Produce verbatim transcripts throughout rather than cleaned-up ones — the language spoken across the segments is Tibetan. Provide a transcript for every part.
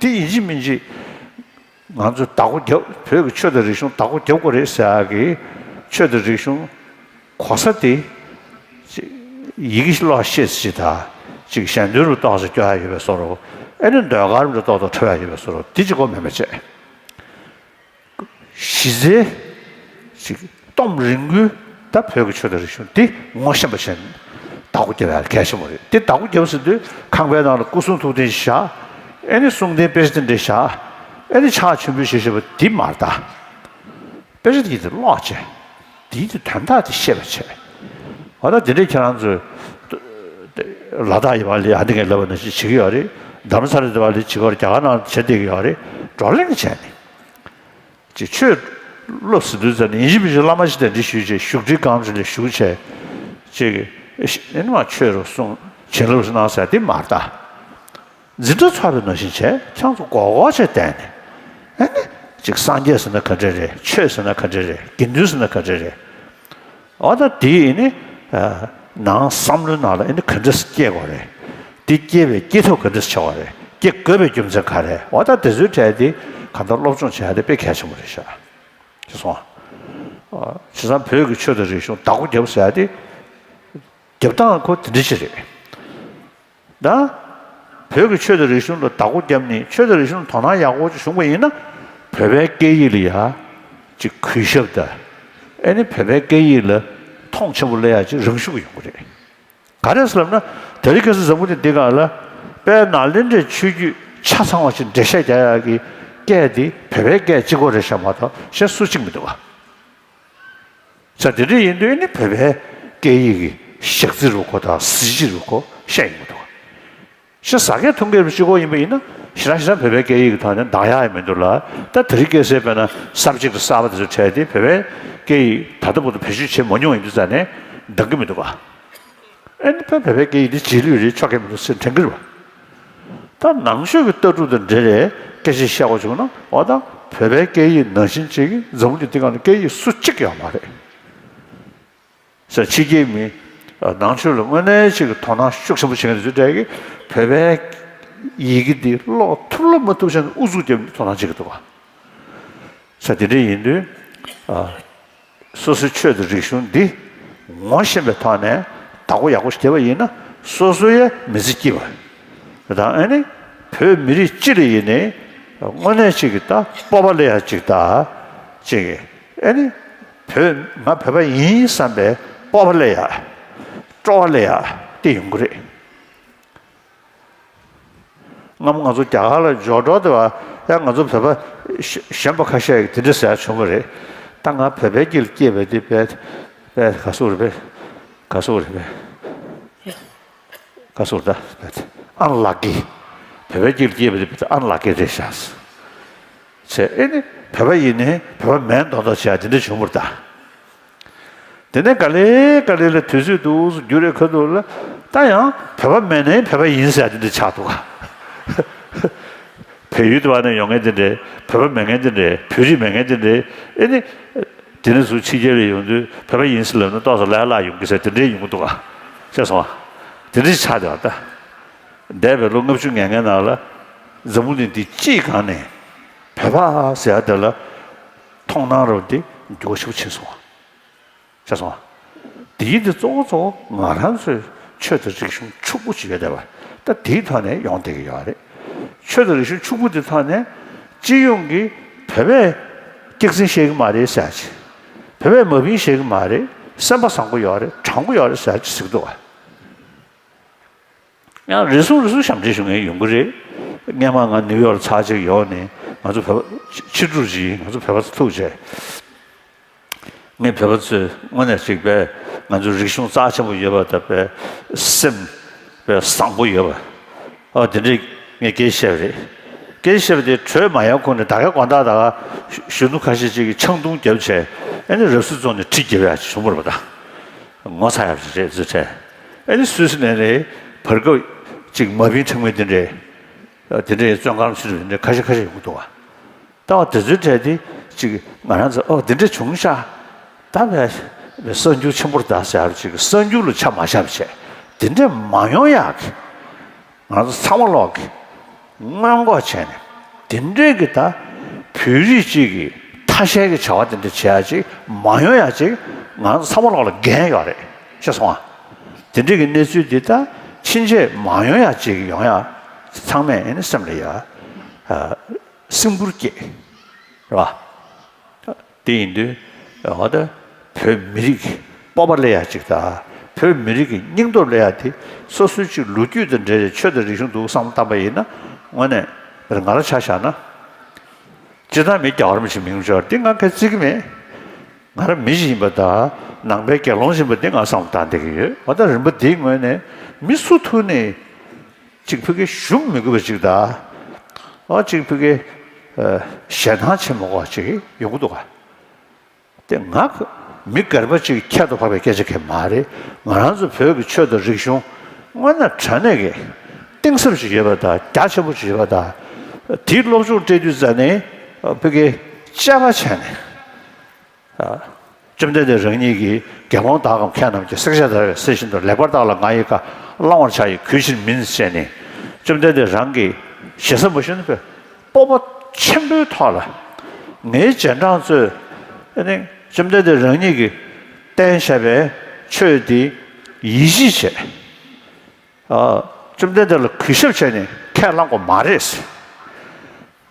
དེ་ཡིན་གཅིག་མིན་གཅིག་ང་ཚོས་བདག་པོ་རྒྱབ། བོད་ཀྱི་ཆོས་དང་རིག་གཞུང་བདག་པོ་རྒྱབ་དགོས་རེད་ཟེར་ཡག་གི་ཆོས་དང་རིག་གཞུང་གོ་ས་དེ་ཅིག་ཡི་གེ་ཀློག་ཤེས་ཅིག་དང་ཅིག་ཞལ་འདོན་རུ་ཏོག་ཙམ་སྐྱོར་ཡག་ཡོད་པའི་བཟོ་འདྲ། ཨ་ནི་ཟློས་གར་འདྲ་ཏོག་ཏོག་འཁྲབ་ཡག་ཡོད་པའི་བཟོ་འདྲ། དེ་གཅིག་པོ་མིན་པ་བྱས། གཞི་རྩའི་ཅིག་སྟོང་རིང་པོའི་ད་བོད་ཀྱི་ཆོས་དང་རིག་གཞུང་འདི་ངོ་ཤེས་པ་བྱས་ནས་བདག་པོ་རྒྱབ་ཡག་གལ་ཆེན་པོ་རེད། འདི་བདག་པོ་རྒྱབ་ཟེར་དུས་ཁང་པའི་ནང་ལ་སྐུ་གསུང་ཐུགས་རྟེན་ཞིག་བཞག། ཨེ་ནི་གསུང་རྟེན་དཔེ་ཆ་དེ་འདྲ་བཞག། ཨེ་ནི་ཕྱག་མཆོད་འབུལ་བྱེད་བཞིན་པ་འདི་མ་རེད་ད། དཔེ་ཆ་དེ་དེ་ཀློག་བྱས། དེའི་དེ་དོན་དག་དེ་ཤེས་པ་བྱས། འོ་ད་དེ་འདྲའི་ཁྱེད་རང་ཚོས་ལ་དྭགས་ཡི་བ་ལི་ཨ་འདི་ངས་ལབ་པ་ནང་བཞིན་བྱེད་ཀྱི་ཡོད་རེད། རྡ་རམ་ས་ལ་དེ་བ་ལི་བྱེད་ཀྱི་ཡོད་རེད། རྒྱ་གར་ནང་བྱེད་བསྡད་ཀྱི་ཡོད་རེད། བགྲོ་གླེང་བྱས་ནས། ཅིག་ཆོས་སློབ་ཟེར་དུས་ཙམ་ནས་ཡིན་གཅིག་མིན་གཅིག་བླ་མ་ཞིག་དང་འདྲི་ཞུས་བྱས། བཞུགས་ཁྲིའི་སྒང་ཅིག་ལ་བཞུགས་བྱས། ཅིག་ཨེ་ནི་མ་ཆོས་རུ་གསུང་བྱིན་རླབས་སུ་གནང་ཟེར་དེ་མ་རེད་ད། འཛིན་གྲྭ་ཚོགས་པའི་ནང་བཞིན་བྱས། ཁྱེད་ཚོ་མགོ་སྐོར་བྱས་བསྡད་ནས། ཨེ་ནི་ཅིག་སངས་རྒྱས་ཟེར་ན་ག་འདྲ་རེད། ཆོས་ཟེར་ན་ག་འདྲ་རེད། དགེ་འདུན་ཟེར་ན་ག་འདྲ་རེད། འོ་ད་དེ་ཡིན་ནི། ནང་བསམ་བློའི་ནང་ལ་ཨེ་ནི་ག་འདྲ་སྐྱེ་དགོས་རེད། དེ་སྐྱེ་བའི་སྐྱེ་ཐབས་ག་འདྲ་བྱ་བ་རེད། སྐྱེ་དགོས་པའི་རྒྱུ་མཚན་ག་རེ། འོ་ད་དེ་ཚོའི་གྲས་དེ་གང་ལྟར་སློབ་སྦྱོང་བྱེད་ཡ་དེ་དཔེ་གལ་ཆེན་པོ་རེད་ཤག་ཅེས་གསུངས། བྱས་ཙང་བོད་ཀྱི་ཆོས་དང་རིག་གཞུང་བདག་པོ་རྒྱབ་ཟེར་ཡ་དེ། རྒྱབ་སྟངས་ཁོ་དེ་འདྲ་ཞིག་རེད། ད་བོད་ཀྱི་ཆོས་དང་རིག་གཞུང་ལ་བདག་པོ་བརྒྱབ་ནས་ཆོས་དང་རིག་གཞུང་ལ་དོ་སྣང་ཡག་པོ་ཅིག་བྱུང་བ་ཡིན་ན། བོད་པའི་སྐད་ཡིག་ལ་ཡ་ཅིག་གུས་ཞབས་དང་། ཨེ་ནི་བོད་པའི་སྐད་ཡིག་ལ་མཐོང་ཆེན་པོ་སླེབས་ཡ་ཅིག་རང་ཤུགས་ཡོང་གི་རེད། ག་རེ་ཟེར་ལབ་ན། དེ་རིང་ཁ་སང་འཛམ་བུ་གླིང་འདི་སྒང་ལ་དཔལ་ནཱ་ལེནྡྲའི་ཆོས་བརྒྱུད་ཆ་ཚང་བ་ཞིག་འགྲེལ་བཤད་རྒྱག་ཡག་གི་སྐད་དེ་བོད་པའི་སྐད་གཅིག་པོ་རེད་ཤག་མ་གཏོགས་གཞན་སུ་གཅིག་མི་འདུག་ག་ས་དེ་འདྲ་ཡིན་དུས་ནི་བོད་པའི་སྐད་ཡིག་གི་ཞག་རྩི་རུ་ཁོ་དང་གཟི་བརྗིད་རུ་ཁོ་བཤད་ཡོང་གི་འདུག་ཤ་ཟ་མཁན་འཐུང་མཁན་གཅིག་པོ་ཡིན་པ་ཡིན་ན། ཞེ་དྲག་ཞེ་དྲག་བོད་པའི་སྐད་ཡིག་གི་ཐོག་ནས་འདང་ཡག་ཡང་མི་འདུག་ལ། ད་དེ་རིང་ཁ་སང་དཔེར་ན་གསར་བརྗེ་གི་གསར་པ་དེ་ཚོ་འཕྲད་དེ་བོད་པའི་སྐད་ཡིག་ད་ལྟ་བར་དུ་བེད་སྤྱོད་བྱེད་མ་མྱོང་ཡིན་དུས་ཙང་ནས་འདང་གི་མི་འདུག་ག་ཨེ་ནི་བོད་པའི་སྐད་ཡིག་འདི་རྗེས་ལུས་རེད། ཆོག་གི་མི་འདུག་ཟེར་དྲན་གྱི་རེད་པ། ད་ནང་ཆོས་ཀྱི་ལྟ་གྲུབ་དང་འབྲེལ་བའི་སྐད་ཆ་བཤད་དགོས་བྱུང་ན། འོ་ད་བོད་པའི་སྐད་ཡིག་ནང་བཞིན་བྱེད་ཀྱི་འཛམ་བུ་གླིང་འདི་སྒང་ལ་སྐད་ཡིག་སུ་གཅིག་ཡོད་མ་རེད་ཟེར། ཕྱི་རྒྱལ་མི་ནང་ཆོས་ལ་དངོས་གནས་ཅིག་གི་དོ་སྣང་ཤུགས་ཆེན་པོ་བྱེད་མཁན་དེ་ཚོའི་གྲས་ཀྱིས་བོད་པའི་ཡི་གེ་འདི་ཀློག་ཐུབ་ལ་མ་ཐུབ་བྱས་ནས་ཨུ་ཚུགས་བརྒྱབ་ནས་དོ་སྣང་བྱེད་ཀྱི་འདུག་ག་ས་དེ་འདྲ་ཡིན་དུས། སོ་སོའི་ཆོས་དང་རིག་གཞུང་འདི་ངོ་ཤེས་པའི་ཐོག་ནས་བདག་པོ་ཡག་པོ་ཞིག་བརྒྱབ་པ་ཡིན་ན། སོ་སོའི་མི་ཚེ་སྐྱིད་པ་དང་། ཨ་ནི་བོད་མི་རིགས་སྤྱི་ལ་ཡིན་ནའི་དངོས་གནས་ཅིག་གི་ད་སྤོབས་པ་སླེབས་ཡ་ཅིག་ད་ཅིག་ཨ་ནི་བོད་ང་བོད་པ་ཡིན་བསམ་པའི་སྤོབས་པ་སླེབས་ཡ། སྤྲོ་བ་སླེབས་ཡ་དེ་ཡོང་གི་རེད། སྔ་མོ་ང་ཚོ་རྒྱ་གར་ལ་འབྱོར་འགྲོ་དུས་ཡང་ང་ཚོ་བོད་པ་གཞོན་པ་ཁ་ཤས་ཀྱིས་དེ་འདྲ་ཟེར་ཡ་བྱུང་བ་རེད། ད་ང་བོད་པའི་སྐྱེས་ལ་སྐྱེས་པ་དེ་དཔེ་དཔེ་ག་ཟེར་རེད་པས། ག་ཟེར་རེད་པས། ག་ཟེར་ད་དཔེ་ཨན་ལག་གི་བོད་པའི་སྐྱེས་ལ་སྐྱེས་པ་དེ་དཔེ་ཨན་ལག་གི་རེད་ཤག་ཟེར། ཨེ་ནི་བོད་པ་ཡིན་ནའི་བོད་པ་མིན་མདོག་མདོག་བྱས་ཡ་དེ་འདྲ་བྱུང་བ་རེད་ད། དེ་ནས་ག་ལེ་ག་ལེ་ལ་དུས་ཚོད་འདུག་སེ་འགྱུར་རེ་ཁ་ཐུག་ལ། ད་ཡང་བོད་པ་མེད་ནའི་བོད་པ་ཡིན་ཟེར་དེ་འདྲ་ཆགས་འདུག་ག་བལ་ཡུལ་དུ་བ་ནས་ཡོང་མཁན་དེ་འདྲས། བོད་པ་མེད་མཁན་དེ་འདྲས། བོད་རིགས་མེད་མཁན་དེ་འདྲས། ཨེ་ནི་དེ་ནས་ཚུར་ཕྱི་རྒྱལ་ལ་ཡོང་དུས་བོད་པ་ཡིན་ཟེར་ལབ་ན་ཏོག་ཙམ་ལས་སླ་ཡོང་གི་ཟེར་དེ་འདྲས་ཡོང་གི་འདུག་ག་ཤེས་སོང་ང་། དེ་འདྲས་ཆགས་བསྡད་པ་ད། འདས་པའི་ལོ་ལྔ་བཅུ་ང་ལྔའི་ནང་ལ་འཛམ་བུ་གླིང་འདི་སྤྱིའི་སྒང་ནས་བོད་པ་ཟེར་ཡ་དེ་ལ་མཐོང་སྣང་རོ་འདི་འགྱུར་བ་ཞེ་པོ་ཕྱིན་སོང་། ཤེས་སོང་། དེའི་འདི་གཙོ་བོ་གཙོ་བོ་ང་རང་ཚོའི་ཆོས་དང་རིག་གཞུང་ཕྱུག་པོ་ཅིག་ཡོད་བསྡད་པ། ད་དེའི་ཐོག་ནས་ཡོང་བསྡད་ཀྱི་ཡོད་རེད། ཆོས་དང་རིག་གཞུང་ཕྱུག་པོ་དེ་ཐོག་ནས་སྤྱི་ཡོངས་ཀྱི་བོད་པས་སྐྱག་རྫུན་བཤད་ཀྱི་མ་རེད་ཟེར་ཡ་ཅིག་བོད་པས་མ་བིན་བཤད་ཀྱི་མ་རེད། སེམས་པ་བཟང་པོ་ཡོད་རེད། དྲང་པོ་ཡོད་རེད་ཟེར་ཡ་ཅིག་ཟེར་གྱི་འདུག་བ། ཡང་རེ་ཟུང་རེ་ཟུང་ཞབས་འདྲེན་ཞུ་མཁན་ཡོང་གི་རེད། སྔན་མ་ང་ནིའུ་ཡོག་ལ་ཚར་གཅིག་ཡོང་ནས་ང་ཚོ་བོད་པ་ཕྱི་དྲོ་ཅིག་ང་ཚོ་བོད་པ་ཚོ་ཐུག་བྱས། ངས་བོད་པ་ཚོས་དངོས་གནས་ཅིག་པས་ང་ཚོ་རིག་གཞུང་རྩ་ཆེན་པོ་ཡོད་པ་དང་པས་སེམས་པས་བཟང་པོ་ཡོད་པ། ཨ་དེ་འདྲས་ངས་སྐད་ཆ་བཤད་པ་རེད། སྐད་ཆ་བཤད་པ་དེ་གྲོལ་མ་ཡོང་གོང་ནས་ད་གའི་དགོང་དག་ད་ག་གཞོན་ནུ་ཁ་ཤས་ཅིག་གིས་ཆང་འཐུང་བརྒྱབ་བྱས། ཨ་ནི་རབ་གསལ་རྫོང་ནས་གྲི་བརྒྱབ་ཡག་ཅིག་བྱུང་བ་རེད་པ། ད་ངོ་ཚ་ཡག་ཅིག་རེད་ཟེར་བྱས། ཨ་ནི་སུད་སི་ནས་ནས་བར་སྐབས་ཅིག་མ་བིན་ཁྲེང་མེ་དེ་འདྲས། དེ་འདྲས་བཙོན་ཁང་ཕྱིར་དེ་འདྲས་ཁ་ཤས་ཁ་ཤས་ཡོང་གི་འདུག་བ། ད་བ་དེ་ཚོའི་གྲས་དེ་ཅིག་ང་རང་ཚོ་ཨོ་དེ་འདྲས་བྱུང་ཤག་ད་བས་བས་གསར་འགྱུར་ཆེན་པོ་རེད་ད་ཟེར་ཡག་ཅིག་གསར་འགྱུར་ལ་ཆ་མ་བཞག་པ་བྱས། དེ་འདྲས་མ་ཡོང་ཡག་གི་ང་རང་ཚོ་ཚང་མ་ལོག་གི་སྔོན་འགོག་བྱས་ནས། དེ་འདྲའི་གི་ད་བོད་རིགས་གཅིག་གི་ཐ་ཤལ་གྱི་བྱ་བ་དེ་འདྲ་བྱེད་ཡ་ཅིག་མ་ཡོང་ཡ་ཅིག་ང་ཚོ་ཚང་མ་ལོག་ལ་འགན་ཡོད་རེད། ཤེས་སོང་ཨ། དེ་འདྲའི་གི་གནས་ཚུལ་འདི་ད་ཕྱིན་ཆད་མ་ཡོང་ཡ་ཅིག་ཡོང་ཡ་ཚང་མས་ཨེ་ནི་སེམས་ལ་ཡ་སེམས་ཁུར་བསྐྱེད། རེད་བ། དེ་ཡིན་དུས་འོ་ད་བོད་མི་རིགས་ཀྱི་སྤོབས་པ་སླེབས་ཡ་ཅིག་དང་བོད་མི་རིགས་ཀྱི་སྙིང་སྟོབས་སླེབས་ཡ་དེ་སོ་སོའི་ཅིག་ལོ་རྒྱུས་དང་འབྲེལ་བའི་ཆོས་དང་རིག་གཞུང་འདུག་བསམ་བློ་བཏང་པ་ཡིན་ན་དངོས་གནས་ང་རང་ཆ་བཞག་ན། སྤྱིར་བཏང་མི་རྒྱལ་བ་རིན་པོ་ཆེ་མིང་སྦྱོར་འདི་ང་ཁ་བརྩི་གི་མེད། ང་རང་མི་ཞིག་ཡིན་པ་དང་ནང་པའི་དགེ་སློང་ཞིག་ཡིན་པ་འདི་ང་བསམ་བློ་བཏང་བསྡད་ཀྱི་ཡོད། འོ་ད་རིམ་པ་འདིའི་ངོས་ནས་མི་སུ་ཐུག་ནས་གཅིག་ཕ་གི་ཞུམ་མི་དགོས་པ་ཅིག་དང་། འོ་གཅིག་ཕ་གི་ཨ་ཞེད་སྣང་བྱེད་མི་དགོས་པ་ཅིག་ཡོང་གི་འདུག་ག། དེ་ང་མི་སྒེར་པ་ཅིག་ཁྱད་དུ་འཕགས་པའི་སྐད་ཆ་གང་མ་རེད། ང་རང་ཚོ་བོད་ཀྱི་ཆོས་དང་རིག་གཞུང་དངོས་གནས་དྲང་གནས་ཀྱི་གཏིང་ཟབ་ཅིག་ཡོད་པ་དང་རྒྱ་ཆེན་པོ་ཅིག་ཡོད་པ་དང་། དེའི་སློབ་སྦྱོང་སྤྲད་དུས་ཙ་ནས་ཕ་གི་དཔྱད་པ་བྱས་ནས། བཅོམ་ལྡན་འདས་རང་ཉིད་ཀྱིས་དགེ་སློང་དག་གམ་མཁས་རྣམས་ཀྱིས། བསྲེགས་བཅད་བརྡར་བའི་གསེར་བཞིན་དུ། ལེགས་པར་བརྟགས་ལ་ང་ཡི་བཀའ། བླང་བར་བྱ་ཡི་གུས་ཕྱིར་མིན། ཞེས་ནས་བཅོམ་ལྡན་འདས་རང་གི་ཞེ་ས་མ་ཞུ་ན་བས་སྤོབས་པ་ཆེན་པོའི་ཐོག་ལ་ངའི་རྗེས་འབྲང་ཚོས་ཨ་ནི་བཅོམ་ལྡན་འདས་རང་ཉིད་ཀྱིས་བསྟན་བཞག་པའི་ཆོས་འདི་ཡིད་ཆེས་བྱས། ཨ། བཅོམ་ལྡན་འདས་ལ་གུས་ཞབས་བྱས་ནས་ཁས་བླངས་དགོས་མ་རེད།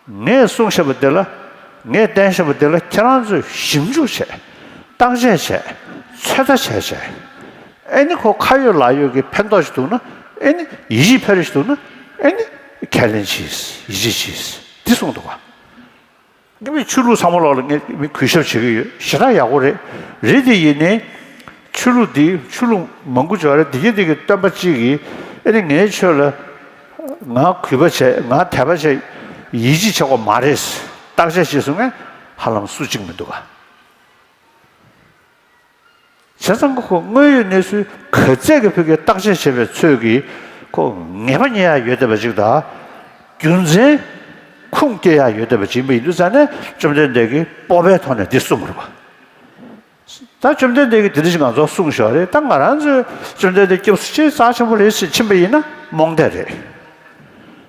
ངས་གསུངས་བཞག་པ་དེ་ལ། ངས་བསྟན་བཞག་པ་དེ་ལ་ཁྱེད་རང་ཚོས་ཞིབ་འཇུག་བྱས། བརྟག་དཔྱད་བྱས། ཚོད་ལྟ་བྱས་བྱས། ཨེ་ནི་ཁོ་ཁ་ཡོད་ལག་ཡོད་ཀྱི་ཕན་ཐོགས་ཤིག་འདུག་ན། ཨེ་ནི་ཡིད་ཆེས་འཕེར་ཤིག་འདུག་ན། ཨེ་ནི་ཁས་ལེན་གྱིས། ཡིད་ཆེས་གྱིས། འདི་གསུངས་འདུག་ག། ངས་མི་ཆོས་ལུགས་ཚང་མ་ལོག་ལ་ངས་མི་གུས་ཞབས་བྱེད་ཀྱི་ཡོད། ཞེ་དྲག་ཡག་པོ་རེད། རེད་དེ་ཡིན་ནའི་ཆོས་ལུགས་འདི་ཆོས་ལུགས་མང་པོ་ཅིག་ཡོད་རེད། དེ་གི་དེ་གི་སྟོན་པ་གཅིག་གིས་ཨེ་ནི་ངའི་ཆོས་ལ་ང་གུས་པ་བྱས། ང་དད་པ་བྱས། ཡིད་ཆེས་བྱེད་དགོས་མ་རེད། བརྟག་དཔྱད་བྱས་སོང་ངས་ཧ་ལམ་སུ་གཅིག་མི་འདུག་ག། བྱས་ཙང་ཁོ་དངོས་ཡོད་གནས་ཚུལ་ག་ཚད་ཀྱི་ཕ་གིའི་བརྟག་དཔྱད་བྱས་པའི་ཚོད་ཀྱིས་ཁོ་ངེས་པ་རྙེད་ཡག་ཡོད་བསྡད་པ་ཅིག་དང་། རྒྱུ་མཚན་ཁུངས་སྐྱེལ་ཡག་ཡོད་བསྡད་པ་ཅིག་ཡིན་པ་ཡིན་དུས་ཙང་ནས་བཅོམ་ལྡན་འདས་ཀྱིས་སྤོབས་པའི་ཐོག་ནས་འདི་གསུངས་པ་རེད་པ། ད་བཅོམ་ལྡན་འདས་ཀྱིས་འདི་འདྲ་ཞིག་ང་ཚོར་གསུངས་བཞག་རེད། ད་ང་རང་ཚོས་བཅོམ་ལྡན་འདས་སྐྱབས་སུ་མཆི། རྩ་ཆེན་པོ་རེད་ཟེར་ཕྱིན་པ་ཡིན་ན་རྨོངས་དད་རེད།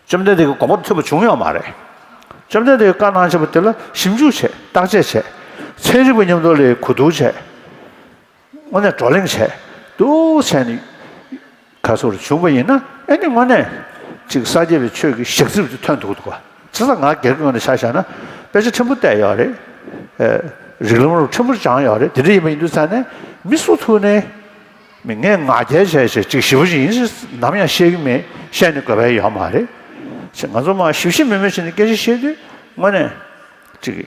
བཅོམ་ལྡན་འདས་ཀྱི་དགོངས་པ་ཐོས་པ་བྱུང་ཡོད་མ་རེད། བཅོམ་ལྡན་འདས་ཀྱིས་བཀའ་གནང་བཞག་པ་དེ་ལ་ཞིབ་འཇུག་བྱས། བརྟག་དཔྱད་བྱས། ཚན་རིག་པ་མཉམ་དུ་ལ་གོ་བསྡུར་བྱས། དངོས་གནས་བགྲོ་གླེང་བྱས་འདུག་བྱས་ནས་ག་སོགས་བྱུང་བ་ཡིན་ན། ཨེ་ནི་དངོས་གནས་ཅིག་སངས་རྒྱས་པའི་ཆོས་ཀྱི་ཞག་རྩི་རུ་ཐོན་འདུག་འདུག་ག། བྱས་ཙང་ང་སྒེར་གྱི་ངོས་ནས་ཆ་བཞག་ན་དཔེ་ཆ་ཕྲན་བུ་བལྟས་ཡོད་རེད། ཨེ། རིགས་ལམ་རུ་ཕྲན་བུ་སྦྱངས་ཡོད་རེད། དེ་འདྲ་ཡིན་པ་ཡིན་དུས་ཙང་ནས་མི་སུ་ཐུག་ནས་མི་ངས་ང་རྒྱལ་བྱས་བྱས་ཅིག་ཞེ་པོ་ཅིག་ཡིན་ཟེར་ནམ་ཡང་བཤད་ཀྱི་མེད། བཤད་ནས་དགོས་པ་ཡོད་མ་རེད། ང་ཚོ་མ་ཞིབ་ཞིབ་མེད་མེད་བྱས་ནས་སྐད་ཆ་བཤད་དུས་དངོས་གནས་ཅིག་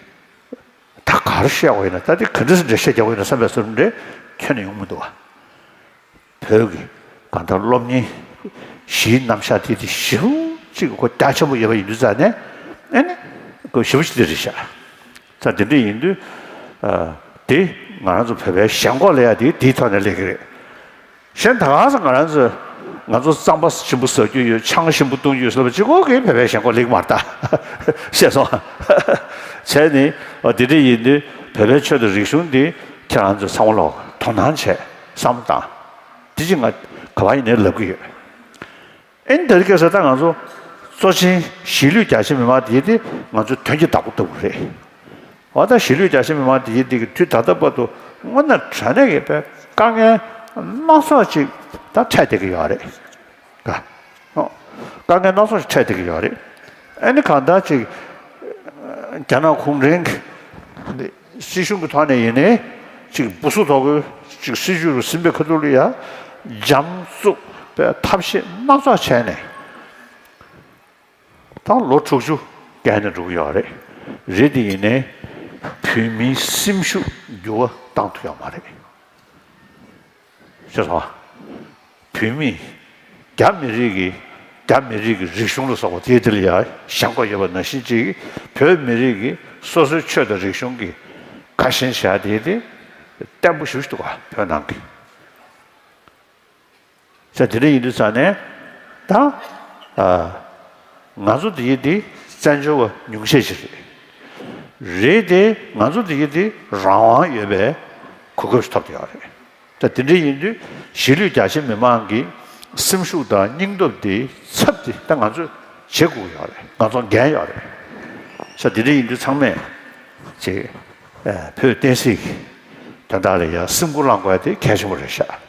ད་ག་རེ་བཤད་དགོས་ཡིན་ན། ད་དེ་ག་འདྲ་སེ་འགྲེལ་བཤད་རྒྱག་དགོས་ཡིན་ན་བསམ་པའི་བཟོ་འདྲ་ཁྱོན་ནས་ཡོང་མི་འདུག་བ། བོད་ཀྱི་གང་ལྟར་སློབ་གཉེར་གཞིའི་རྣམ་གཞག་དེ་དེ་ཞེ་པོ་ཅིག་གོ་རྒྱ་ཆེན་པོ་ཡོད་པ་ཡིན་དུས་ཙང་ནས་ཨེ་ནི་གོ་ཞེ་པོ་ཅིག་དེ་རེད་ཤག། ད་དེ་འདྲ་ཡིན་དུས་ཨ། དེ་ང་རང་ཚོ་བོད་པའི་ཞེན་ཁོག་ལབ་ཡ་དེ་དེའི་ཐོག་ནས་སླེབས་ཀྱི་རེད། གཞན་ད་ག་ས་ང་རང་ཚོ་ང་ཚོ་རྩམ་པ་ཞིམ་པོ་ཟ་རྒྱུ་ཡོད། ཆང་ཞིམ་པོ་བཏུང་རྒྱུ་ཡོད་ཟེར་བ་གཅིག་པོ་གིས་བོད་པའི་ཞེན་ཁོག་སླེབས་ཀྱི་མ་རེད་ད། ཤེས་སོང་། བྱས་ནས་འོ་དེ་འདྲ་ཡིན་དུས་བོད་པའི་ཆོས་དང་རིག་གཞུང་འདི་ཁྱེད་རང་ཚོ་ཚང་མ་ལོག་དོ་སྣང་བྱས་བསམ་བློ་བཏང་། དེ་ཅིག་ང་ག་པར་ཡིན་ནའི་ལབ་ཀྱི་ཡོད། ཨེ་ནི་དེ་རིང་ཁ་སང་ད་ང་ཚོ་གཙོ་ཆེན་གཞིས་ལུས་རྒྱ་ཆེ་མི་མང་དེ་དེ་ང་ཚོ་དོན་གྱི་བདག་པོ་ལྟ་བུ་རེད། འོ་ད་གཞིས་ལུས་རྒྱ་ཆེ་མི་མང་དེ་དེ་གི་དུས་ད་ལྟ་བར་དུ་དངོས་གནས་དྲང་གནས་ཀྱི་དཔེ་དཀའ་ངལ་སྣ་ཚོགས་ཅིག་ད་འཕྲད་བསྡད་ཀྱི་ཡོད་རེད། ཨ། དཀའ་ངལ་སྣ་ཚོགས་ཤིག་འཕྲད་བསྡད་ཀྱི་ཡོད་རེད། ཨ་ནི་གང་ལྟར་ཅིག་རྒྱ་ནག་གུང་ཁྲན་གྱི་སྲིད་གཞུང་གི་ཐོག་ནས་ཡིན་ནའི་ཅིག་སྦུ་སུ་དོ་གོས་ཅིག་སྲིད་ཇུས་རུ་ཟིན་པའི་ཁ་ཐུག་ལ་ཡ་འཇམ་རྩུབ་པའི་ཐབས་ཤེས་སྣ་ཚོགས་བྱས་ནས་ད་ལོ་དྲུག་ཅུ་བརྒལ་ནས་འགྲོ་གི་ཡོད་རེད། རེད་དེ་ཡིན་ནའི་བོད་མིའི་སེམས་ཤུགས་འགྱུར་བ་བཏང་ཐུབ་ཡོད་མ་རེད། ཤེས་སོང་། བོད་མི་རྒྱ་མི་རིགས་ཀྱི་རྒྱ་མི་རིགས་ཀྱི་རིག་གཞུང་ལ་སོགས་པ་དེའི་དེ་ལ་ཡང་ཞེན་ཁོག་ཡོད་པ་ནང་བཞིན་ཅིག་བོད་མི་རིགས་ཀྱི་སོ་སོའི་ཆོས་དང་རིག་གཞུང་གི་དགའ་ཞེན་བྱ་དེ་དེ་བརྟན་པོ་ཞེ་པོ་ཞིག་འདུག་ག། བོད་ནང་གི། ས་དེ་འདྲ་ཡིན་དུས་ཙང་ནས་ད་ཨ་ང་ཚོ་དེ་ཡི་དེ་བཙན་བྱོལ་བ་ཉུང་ཤས་ཤིག་རེད། རེད་དེ་ང་ཚོ་དེ་ཡི་དེ་རང་དབང་ཡོད་པའི་གོ་སྐབས་ཤིག་ཐོབ་བསྡད་ཡོད་རེད། ད་དེ་འདྲ་ཡིན་དུས་གཞིས་ལུས་རྒྱ་ཆེ་མི་མང་གི་སེམས་ཤུགས་དང་སྙིང་སྟོབས་དེ་ཚབ་དེ་ད་ང་ཚོས་བྱེད་དགོས་ཀྱི་ཡོད་རེད། ང་ཚོ་འགན་ཡོད་རེད། ཤ་དེ་འདྲ་ཡིན་དུས་ཚང་མས་ཅིག་བོད་བསྟན་སྲིད་ཀྱི་དོན་དག་ལ་ཡང་སེམས་ཁུར་བླང་དགོས་ཡ་དེ་གལ་ཆེན་པོ་རེད་ཤག